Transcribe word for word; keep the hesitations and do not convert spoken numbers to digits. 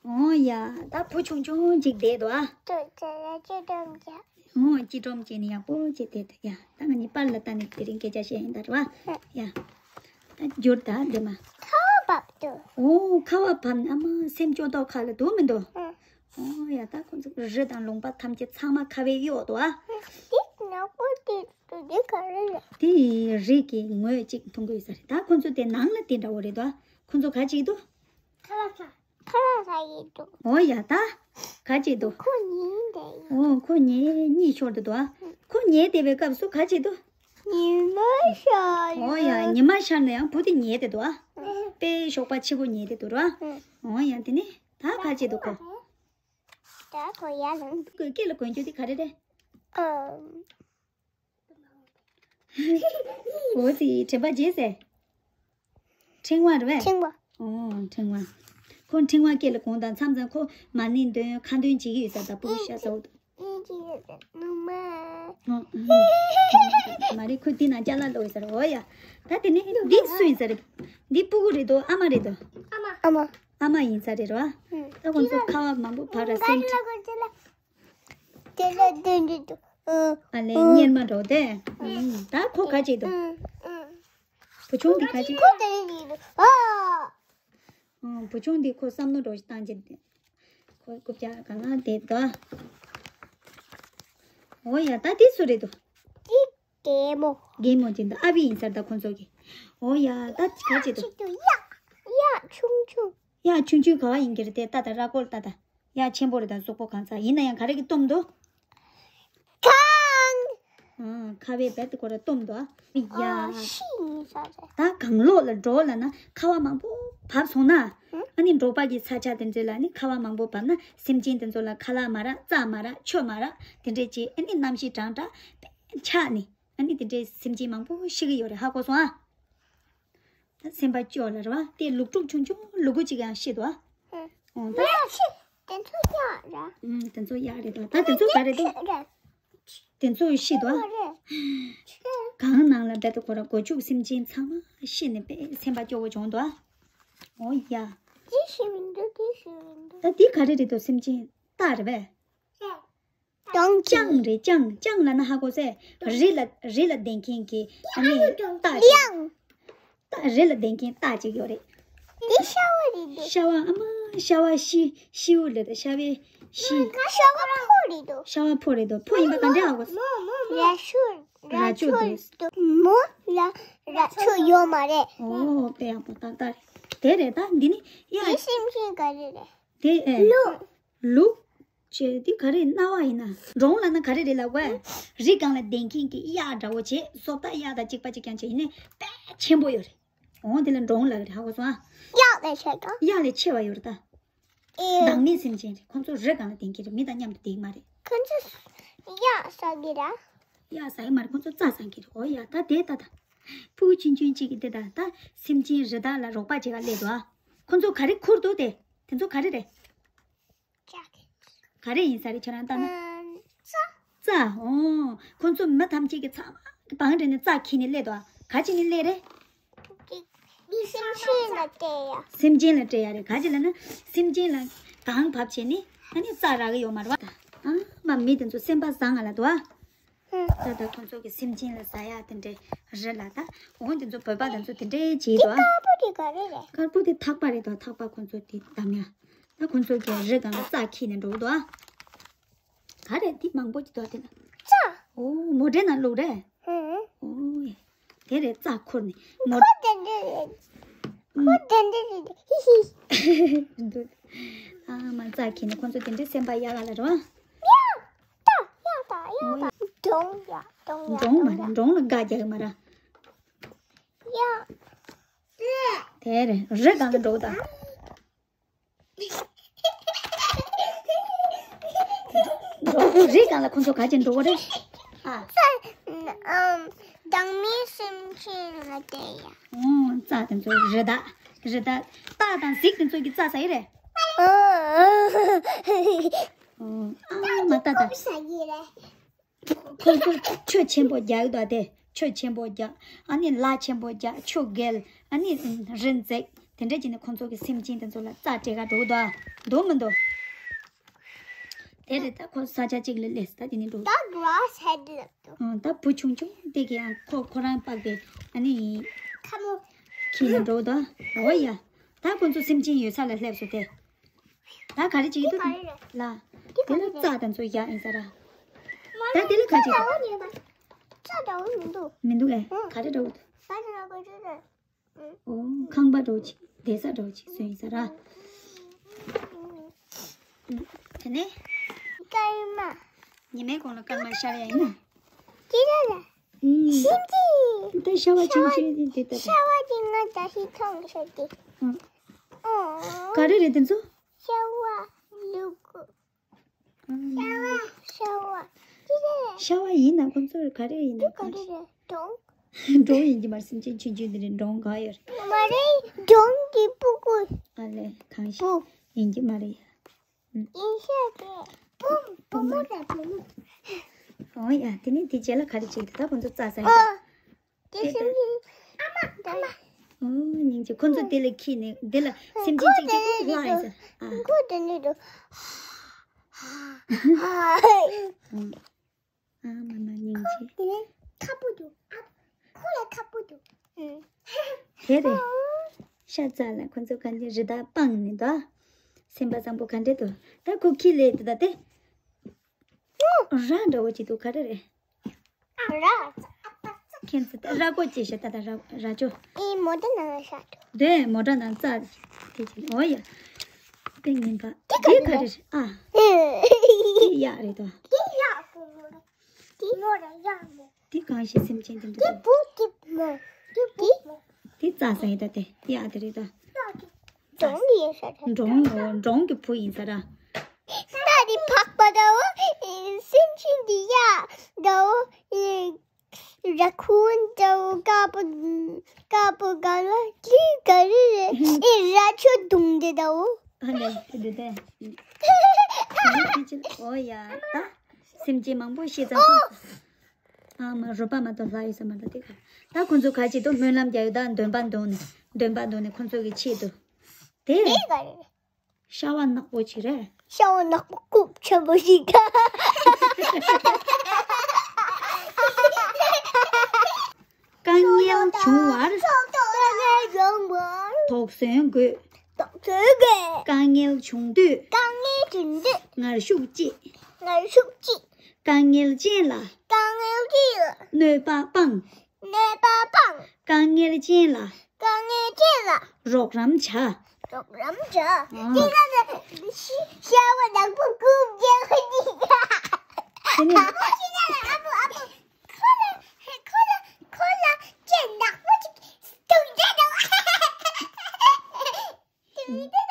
ཨོ་ཡ། ད་བུ་ཆུང་ཆུང་ཅིག་བསྡད་འདུག་ཨ། ཏུ་ཙེ་ལ་ཅི་འགྲོམ་བྱ། ཨོ་ཅི་འགྲོམ་བྱས་ནས་ཡག་པོ་བྱས་བསྡད་འདུག་ཡ། ད་ང་གཉིས་པར་ལ་ལྟ་ནས་དེ་རིང་སྐད་ཆ་བཤད་ཡིན་ད་རེད་བ། ཡ། ད་འགྱུར་ད་འདི་མ། ཁ་བ་བབས་འདུག་ཨོ་ཁ་བ་བབས་ན་ཨ་མ་སེམས་སྐྱོ་མདོག་ཁ་ལ་འདུག་མི་འདུག་ཨོ་ཡ། ད་ཁོང་ཚོ་རི་དང་ལུང་པ་ཐམས་ཅད་ཚང་མ་ཁ་བས་གཡོགས་འདུག་ཨ། འདི་ནག་པོ་དེ་འདི་ག་རེ་རེད། དེ་རི་གི་ངོས་གཅིག་མཐོང་གི་ཡོད་ས་རེད། ད་ཁོང་ཚོ་དེ་ནང་ལ་དེ་འདྲ་བོ་རེད་འདུག་ཨ། ཁོང་ཚོ་ག་ཅིག་འདུག་ཁ་ལག་ཟ། ཁ་ལག་ཟ་ཡི་འདུག་ཨོ་ཡ་ད། ག་ཅིག་འདུག་ཁོ་ཉིན་དེ་ཡིན། ཨོ་ཁོ་ཉལ་གཉིད་ཤོར་དུ་འདུག་ཨ། ཁོ་ཉལ་བསྡད་པའི་སྐབས་སུ་ག་ཅིག་འདུག་ཉི་མ་ཤར་ཡོད། ཨོ་ཡ། ཉི་མ་ཤར་ན་ཡང་བུ་དེ་ཉལ་བསྡད་འདུག་ཨ། དཔེ་ཞོགས་པ་ཕྱི་པོ་ཉལ་བསྡད་འདུག་ར། ཨོ་ཡ། དེ་ནས་ད་ག་ཅིག་འདུག་ཁོ། ད་ཁོ་ཡར་ལངས། ཁོས་སྐེ་ལ་གོན་རྒྱུ་དེ་ག་རེ་རེད། ཨམ། འོ་དེ་དྲན་པ་བརྗེད་ཟེར། ཕྲེང་བ་རེད་པས། ཕྲེང་བ། ཨོ་ཕྲེང་བ། ཁོ་ཕྲེང་བ་སྐེ་ལ་གོན་དང་མཚམས་མཚམས་ཁོ་མ་ཎི་འདོན་ཁ་འདོན་བྱེད་ཀྱི་ཡོད་ས། ད་སྤུ་གུ་ཤ་ཚ་བོ་འདུག་ཨེ་ཅི་ཡོད་ནུ་མ། ཨོ་ཨ། མ་རེད། ཁོ་འདི་ན་ཅ་ལག་ལོག་ཡོད་ས་རེད། འོ་ཡ། ད་དེ་ནས་འདི་སུ་ཡིན་ས་རེད། འདི་སྤུ་གུ་རེད་འདུག་ཨ་མ་རེད་འདུག་ཨ་མ། ཨ་མ། ཨ་མ་ཡིན་ས་རེད་ར། ད་ཁོང་ཚོ་ཁ་བ་མང་པོ་བབས་ར་སེམས་ཁྲལ། དེ་ལ་དེ་འདྲ་འདུག་ཨ་ལས་གཉེར་མ་འགྲོ་དེ། ད་ཁོ་ག་ཅིག་འདུག་བུ་ཆུང་འདི་ག་ཅིག་ཁོ་དེ་འདྲ་འདུག་ཨ། བུ་ཆུང་འདི་ཁོ་བསམ་བློ་འགྲོ་ཞིག་བཏང་ཅིག་ཁོ་རྐུབ་བཀྱག་གང་ལ་བསྡད་འདུག་འོ་ཡ། ད་འདི་སུ་རེད་འདུག་འདི་རྒན་མོ། རྒན་མོ་ཅིག་འདུག་ཨ་ཕ་ཡིན་ས་རེད་ད་ཁོ་ཚོ་གི། འོ་ཡ། ད་ག་ཅིག་འདུག་གཅིག་འདུག་གཡག་གཡག་ཆུང་ཆུང་། གཡག་ཆུང་ཆུང་ག་བ་ཡིན་གྱི་རེད་དེ། ལྟ་ད་ར་སྐོར་ལྟ་ད། ཡ་ཆེན་པོ་རེད་ད། གཟུགས་པོ་གང་ཚ་ཡིན་ན་ཡང་ག་རེ་གི་སྟོབས་འདུག་གང་། ཨང་། ཁ་བའི་བེད་དེ་ཁོ་ར་སྟོབས་འདུག་ཨ། ཡ། ཨ་ཤི་ཡིན་ས་རེད། ད་གང་ལོག་ལ་འགྲོ་ལ་ན་ཁ་བ་མང་པོ་བབས་སོང་ན། ཨ་ནི་འབྲོག་པ་གི་ས་ཆ་དེ་ཚོ་ལ་ནི་ཁ་བ་མང་པོ་བབས་ན་སེམས་ཅན་དེ་ཚོ་ལ་ཁ་ལག་མ་རག་རྩྭ་མ་རག་ཆུ་མ་རག་དེ་འདྲས་བྱས། ཨ་ནི་གནམ་གཤིས་གྲང་དྲགས་ཆགས་ནས་ཨ་ནི་དེ་འདྲས་སེམས་ཅན་མང་པོ་ཤི་གི་ཡོད་རེད། ཧ་གོ་སོང་ཨ། ད་སེམས་པ་སྐྱོ་ལ་རེད་བ། དེ་ལུག་ཕྲུག་ཆུང་ཆུང་ལུ་གུ་གཅིག་ཡང་ཤི་འདུག་ཨ། ཨོ་ད། ཡ་ཤི། དེ་ཚོ་གཡག་ར། ཨུམ་དེ་ཚོ་གཡག་རེད་ད། ད་དེ་ཚོ་ག་རེ་འདུག་དེ་ཚོ་ཤི་འདུག་ཨ། རེད། གངས་ནང་ལ་བསྡད་དེ་ཁོ་ར་སྒོ་ཕྱུགས་སེམས་ཅན་ཚང་མ་ཤི་ནས་དཔེ་སེམས་པ་སྐྱོ་བོ་བྱུང་འདུག་ཨ། ཨོ་ཡ། དེ་ཤི་མི་འདུག་དེ་ཤི་མི་འདུག་ད་དེ་ག་རེ་རེད་འདུག་སེམས་ཅན་སྟག་རེད་པས། སྤྱང་ཀི། སྤྱང་རེད་སྤྱང་། སྤྱང་ལབ་ན་ཧ་གོ་སེ། རི་ལ་རི་ལ་ལྡིང་མཁན་གྱི་ཨ་ནི་སྟག་ཅིག་གླང་། སྟག་རི་ལ་ལྡིང་མཁན་སྟག་ཅིག་ཡོད་རེད། འདི་ཤ་བ་རེད་འདུག་ཤ་བ། ཨ་མ་ཤ་བ་ཤི་ཤིའུ་ལབ་ད། ཤ་བའི་ཤི། ཤ་བ་ཕོ་རེད་འདུག་ཤ་བ་ཕོ་རེད་འདུག་ཕོ་ཡིན་པ་ག་འདྲ་ཧ་གོ། མོ་མོ་མོ། རྭ་ཅོ། རྭ་ཅོ་འདུག་མོ་ལ་རྭ་ཅོ་ཡོད་མ་རེད། ཨོ་དཔེ་ཡག་པོ་ཏག་ཏག་རེད། དེ་རེད་ད། འདི་ནི་ཡ། འདི་སེམས་ཅན་ག་རེ་རེད། དེ་ཨེ། ལུག་ལུག་ཅེས་འདི་ག་རེ་རྣ་བ་ཡིན་ན། འབྲོང་ལབ་ན་ག་རེ་རེད་ལབ་དགོས། རི་སྒང་ལ་བསྡད་མཁན་གྱི་གཡག་འདྲ་བོ་བྱས། བཟོ་ལྟ་གཡག་དང་གཅིག་པ་གཅིག་རྐྱང་བྱས། ཡིན་ནའི་དཔེ་ཆེན་པོ་ཡོད་རེད། འོ་དེ་ལ་འབྲོང་ལབ་ཀྱི་རེད། ཧ་གོ་སོང་ཨ། གཡག་ལས་ཆེ་ག་གཡག་ལས་ཆེ་བ་ཡོད་རེད་ད། ཨེ། བདག་མེད་སེམས་ཅན་རེད། ཁོང་ཚོ་རི་སྒང་ལ་བསྡད་མཁན་རེད། མི་དང་མཉམ་དུ་བསྡད་ཀྱི་མ་རེད། ཁོང་ཚོ་གཡག་ཟ་གི་ར། གཡག་ཟ་གི་མ་རེད། ཁོང་ཚོ་རྩྭ་ཟ་གི་རེད། འོ་ཡ་ད་དེ་ད་ད། ཕྲུ་གུ་ཆུང་ཆུང་གཅིག་གིས་དེ་ད་ད་སེམས་ཅན་རི་དྭགས་ལ་རོགས་པ་བྱེད་ག་སླེབས་འདུག་ཨ། ཁོང་ཚོ་ག་རེ་ཁུར་འདུག་དེ། དེ་ཚོ་ག་རེ་རེད། ག་རེ་ཡིན་ས་རེད་ཁྱེད་རང་ལྟ་ན། ཨམ། རྩྭ། རྩྭ། ཨོ། ཁོང་ཚོ་མི་ཐམས་ཅད་ཀྱི་ཚང་མ་གི་བང་སྒྲིག་ནས་རྩྭ་འཁྱེར་ནས་སླེབས་འདུག་ཨ། ག་བྱས་ནས་སླེབས་རེད། འདི་སེམས་ཅན་ལ་སྤྲད་ཡ། སེམས་ཅན་ལ་སྤྲད་ཡ་རེད། ག་ཅི་ལབ་ན་སེམས་ཅན་ལ་གངས་བབས་བྱས་ནས་ཨ་ནི་རྩྭ་རག་གི་ཡོད་མ་རེད་བ། ཨ་མ་མི་དེ་ཚོ་སེམས་པ་བཟང་ང་ལ་འདུག་ཨ། ད་ལྟ་ཁོང་ཚོ་གི་སེམས་ཅན་ལ་ཟ་ཡ་དེ་འདྲའི་རི་ལ་ད་འོང་དེ་ཚོ་བོད་པ་དེ་ཚོ་དེ་འདྲའི་བྱེད་འདུག་ཨ། དཀར་པོ་དེ་ག་རེ་རེད། དཀར་པོ་དེ་ཐག་པ་རེད་དོ། ཐག་པ་ཁོང་ཚོ་དེ་བསྡམ་ཡ། ད་ཁོང་ཚོ་གི་རི་སྒང་ལ་རྩྭ་འཁྱེར་ནས་འགྲོ་གི་འདུག་ཨ། ག་རེ་འདི་མང་པོ་ཅིག་འདུག་དེ་ན། རྩྭ། ཨོ་མོ་ཊའི་ནང་བླུགས་རེད། ཧུང་། ཨོ་ཡ། དེ་རེད་རྩྭ་ཁུར་ནས་མོ། ཁོ་དེ་འདྲ་རེད། ཁོ་དེ་འདྲ་རེད། ཧི་ཧི། འདུག་ཨ་མ་རྩྭ་འཁྱེར་ནས་ཁོང་ཚོ་དེ་འདྲའི་སེམས་པ་ཡག་ག་ལ་རེད་བ། ཡ། ད་ཡ་ད་ཡ་ད། འབྲོང་ཡ་འབྲོང་ཡ་འབྲོང་མ་རེད། འབྲོང་ལ་སྒ་རྒྱག་གི་མ་རེད། ཡ། དེ་རེད་རི་སྒང་ལ་འགྲོ་དང་། རི་སྒང་ལ་ཁོང་ཚོ་ག་ཅིག་འགྲོ་གི་རེད། ཨ། ས། ཨམ། བདག་མེད་སེམས་ཅན་ལ་བསྟན་ཡ། ཨོ་རྩྭ་དེ་ཚོ་རི་དྭགས། རི་དྭགས། སྟག་དང་གཟིག་དེ་ཚོ་གི་རྩྭ་ཟ་ཡི་རེད། ཨོ་ཨ་མ་ད་ད། ཟ་གི་རེད། ཁོ་ཚོ་ཆུ་ཆེན་པོ་རྒྱག་གི་འདུག་དེ། ཆུ་ཆེན་པོ་རྒྱག་ཨ་ནི་ལ་ཆེན་པོ་རྒྱག་ཆུ་བརྒལ། ཨ་ནི་རི་འཛེག་དེ་འདྲ་བྱས་ནས་ཁོང་ཚོ་གི་སེམས་ཅན་དེ་ཚོ་ལ་རྩ་སྤྲད་ག་འགྲོ་གི་འདུག་ཨ། འདུག་མི་འདུག་དེ་རེད། ད་ཁོ་ས་ཆ་གཅིག་ལ་སླེབས། ད་དེ་ནས་འགྲོ། ད་ག་ས་ལ་འདུག་ཨང་། ད་བུ་ཆུང་ཆུང་དེ་གི་ཡང་ཁོ་ཁོ་རང་པགས་པའི་ཨ་ནི་ཁ་མོ་ཁྱེར་ནས་འགྲོ་གི་འདུག་འོ་ཡ། ད་ཁོང་ཚོ་སེམས་ཅན་ཡོད་ས་ལ་སླེབས་སོང་སྟེ། ད་ག་རེ་བྱེད་ཀྱི་འདུག་ལ། དེ་ལ་རྩྭ་དང་ཚོ་ཡག་ཡིན་ས་ར། ད་དེ་ལ་ག་བྱེད་ཀྱི་འདུག་ལ། མི་འདུག་ལས་ག་རེ་འདྲ་བོ་འདུག་འོ་ཁང་པ་འདྲ་བོ་ཅིག་བསྡད་ས་འདྲ་བོ་ཅིག་བཟོས་ཡིན་ས་ར། དེ་ནས་སྐར་མ། ཉི་མའི་གུང་ལ་སྐར་མ་ཤར་ཡ་ཡིན་ན། ཅི་རེད་ལ། ཤིང་ཅི། ད་ཤ་བ་ཆུང་ཆུང་དེ་ལྟ། ཤ་བ་ཅི་ང་ད་ཤི་ཐོང་ཤ་ཅི། ཨང་། ཨོ། ག་རེ་རེད་དེ་ཚོ། ཤ་བ་ལུག་གུ། ཨང་། ཤ་བ། ཤ་བ། ཅི་རེད། ཤ་བ་ཡིན་ན་ཁོ་ཚོར་ག་རེ་ཡིན་ན། འདི་ག་རེ་རེད། འབྲོང་། འབྲོང་ཡིན་གྱི་མ་རེད། སེམས་ཅན་ཆུང་ཆུང་འདི་རེད། འབྲོང་ག་ཡོད་རེད། མ་རེད། འབྲོང་གི་སྤུ་གུ། ཨ་ལས་གང་ཤེས། སྤུ། ཡིན་གྱི་མ་རེད། ཡིན་ཤག་གི། བུ་བུ་མོ་ར་བུ་མོ། འོ་ཡ། དེ་ནས་དེ་རྗེས་ལ་ག་རེ་བྱེད་ཀྱི་འདུག་ད་ཁོ་ཚོ་རྩྭ་ཟ་ཡིན། ཨོ། དེ་སེམས་ཅན། ཨ་མ་ཨ་མ། ཨོ་སྙིང་རྗེ། ཁོ་ཚོ་དེ་ལ་ཁྱེར་ནས་དེ་ལ་སེམས་ཅན་གཅིག་གཅིག་པོ་ལྷག་ཡིན་ས། ཨ། ཁོ་དེ་ནས་འགྲོ། ཨ་མ་མ་སྙིང་རྗེ། ཁོ་དེ་ཁ་སྤུ་འདུག་ཨ། ཁོ་ལ་ཁ་སྤུ་འདུག་དེ་རེད། ཤ་ཚ་ལ་ཁོ་ཚོ་ག་འདྲ་རི་དྭགས་སྤངས་ནས་འདུག་སེམས་པ་བཟང་པོ་ག་འདྲ་འདུག་ད་ཁོ་ཁྱི་ལས་དེ་ད་དེ། ར་འདྲ་བོ་ཅིག་འདུག་ག་རེ་རེད། ར། ཁྱེད་ཚོ་ད་ར་གོ་ཅེས་ཤ་ད་ད་ར་ར་ཅོ། ཨེ་མོ་ཊ་ནང་ལ་ཤ་འདུག་དེ་མོ་ཊ་ནང་རྩྭ་དེ་ཅིག་འོ་ཡ། དེ་ངན་པ། དེ་ག་རེ་རེད། ཨ། དེ་གཡག་རེད་དོ། དེ་གཡག་པོ་མོ་རེད། དེ་མོ་རེད། གཡག་མོ། དེ་གང་ཞིག་སེམས་ཅན་དེ་འདྲ་དེ་འདུག་བུ་དེ་མོ། དེ་བུ་མོ། དེ་རྩྭ་ཟ་ཡི་ད་དེ་གཡག་དེ་རེད་དོ། གཡག་དེ་འབྲོང་ཡིན་ས་རེད། འབྲོང་འོ་འབྲོང་གི་བུ་ཡིན་ས་ར། ད་དེ་ཕག་པ་དོ། སེམས་ཅན་དེ་གཡག་དོ། ར་ཁུང་དོ། དཀར་པོ་དཀར་པོ་ག་ལ་དེ་ག་རེ་རེད། ཨེ་ར་ཆོ་དུང་དེ་དོ། ཨ་ལས་དེ་དེ་དེ། འོ་ཡ་ད། སེམས་ཅན་མང་པོ་ཤི་ཙང་ཁོ་ཚོ། ཨ་མ་རོ་པ་མ་གཏོགས་ལྷག་ཡོད་ས་མ་རེད་དེ་ག་ད་ཁོ་ཚོ་ག་ཅིག་ཏུ་སྨོན་ལམ་རྒྱག་ཡོད་ད། འདོན་པ་འདོན་ནས་འདོན་པ་འདོན་ནས་ཁོ་ཚོ་གི་ཆེད་དུ། དེ་དེ་ག་རེ་རེད། ཤ་བ་ནག་པོ་ཅིག་རེད། ཤ་བ་ནག་པོ་རྐུབ་ཆེན་པོ་ཞིག་དཀའ་ངལ་བྱུང་བར། དཀའ་ངལ་བྱུང་བར། དོགས་ཟོན་དགོས། དོགས་ཟོན་དགོས། དཀའ་ངལ་བྱུང་དུས། དཀའ་ངལ་བྱུང་དུས། ངར་ཤུགས་ཅིག་ངར་ཤུགས་ཅིག་དཀའ་ངལ་ཅན་ལ། དཀའ་ངལ་ཅན་ལ། གནོད་པ་སྤང་། གནོད་པ་སྤང་། དཀའ་ངལ་ཅན་ལ། དཀའ་ངལ་ཅན་ལ། རོགས་རམ་བྱ། རོགས་རམ་བྱ། ཨ། དེ་ལ་ཤི་ཤ་བ་ནག་པོ་རྐུབ་རྒྱག་གི་འདུག་དེ་ནས། ཨ་བུ་ཤི་ན་ཨ་བུ་ཨ་བུ། ཁོ་ལ་ཁོ་ལ་ཁོ་ལ་ཅན་ནག་པོ་ཅིག་སྟོན་རྒྱུ་འདུག